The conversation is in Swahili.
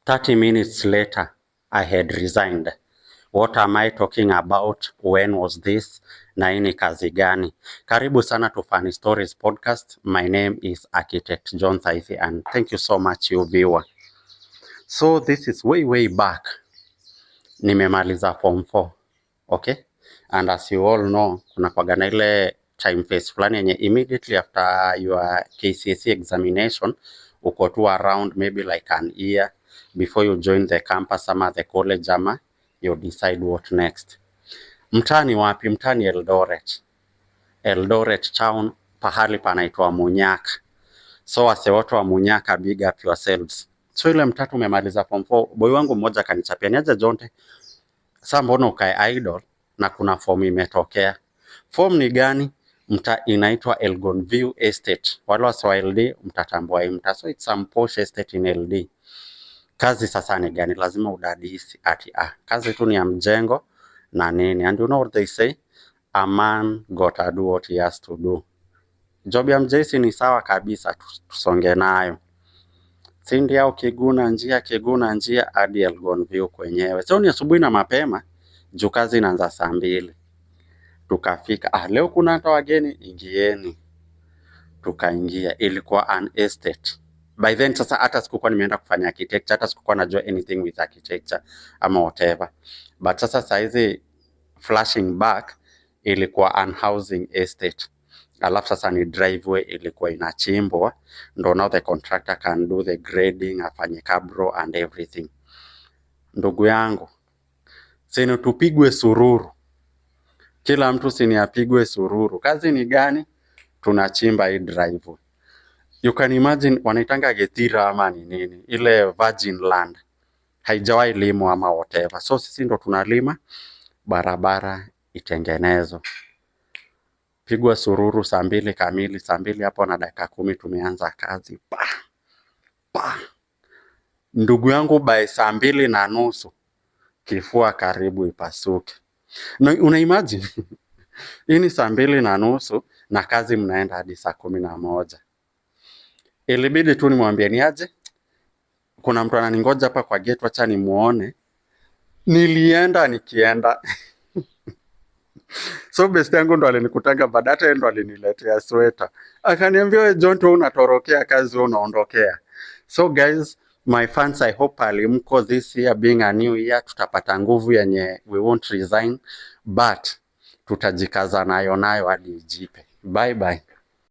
30 minutes later, I had resigned. What am I talking about? When was this? Na hii ni kazi gani? Karibu sana to Funny Stories Podcast. My name is Architect John Saifi and thank you so much, you viewer. So this is way way back. Nimemaliza form 4. Okay? And as you all know, kuna kwaga na ile time phase fulani yenye immediately after your KCSE examination uko tu around maybe like an year before you join the campus ama the college ama you decide what next. Mtaa ni wapi? Mtaa ni Eldoret. Eldoret town, pahali panaitwa Munyaka. So wase wote wa Munyaka, big up yourselves. So ile mtaa tumemaliza form 4, boy wangu mmoja akanichapia, "Niaje Jonte, sasa mbona ukae idle na kuna form imetokea?" Form ni gani? Mtaa inaitwa Elgon View Estate. Wale wase wa LD mtatambua hii mtaa. So it's some posh estate in LD. Kazi sasa ni gani? Lazima udadisi ati kazi tu ni ya mjengo na nini. And you know what they say, a man gotta do what he has to do. Job ya mjesi ni sawa kabisa, tusonge nayo. Si ndio? Kiguna njia, kiguna njia hadi Elgon View kwenyewe. So ni asubuhi na mapema juu kazi inaanza saa 2. Tukafika, "Ah, leo kuna hata wageni, ingieni." Tukaingia, ilikuwa an estate. By then sasa hata sikukuwa nimeenda kufanya architecture, hata sikukuwa najua anything with architecture ama whatever. But sasa saizi flashing back, ilikuwa an housing estate. Alafu sasa ni driveway ilikuwa inachimbwa, ndo now the contractor can do the grading, afanye cabro and everything. Ndugu yangu, sini tupigwe sururu, kila mtu sini apigwe sururu. Kazi ni gani? Tunachimba hii driveway. You can imagine, wanaitanga Gethira ama ni nini, ile virgin land haijawahi limwa ama whatever. So sisi ndo tunalima, barabara itengenezwe. Pigwa sururu saa 2 kamili, saa 2 hapo na dakika 10 tumeanza kazi. Pa, pa. Ndugu yangu, by saa 2 na nusu kifua karibu ipasuke. Na una imagine hii ni saa 2 na nusu na kazi mnaenda hadi saa 11. Ilibidi tu nimwambie, "Niaje, kuna mtu ananingoja hapa kwa gate, wacha nimuone." Nilienda nikienda. So best yangu ndo alinikutanga baadaye, hata yeye ndo aliniletea sweta, akaniambia, "We John, tu unatorokea kazi, wewe unaondokea." So guys, my fans, I hope alimko this year being a new year, tutapata nguvu yenye we won't resign, but tutajikaza nayo nayo hadi ijipe. Bye bye.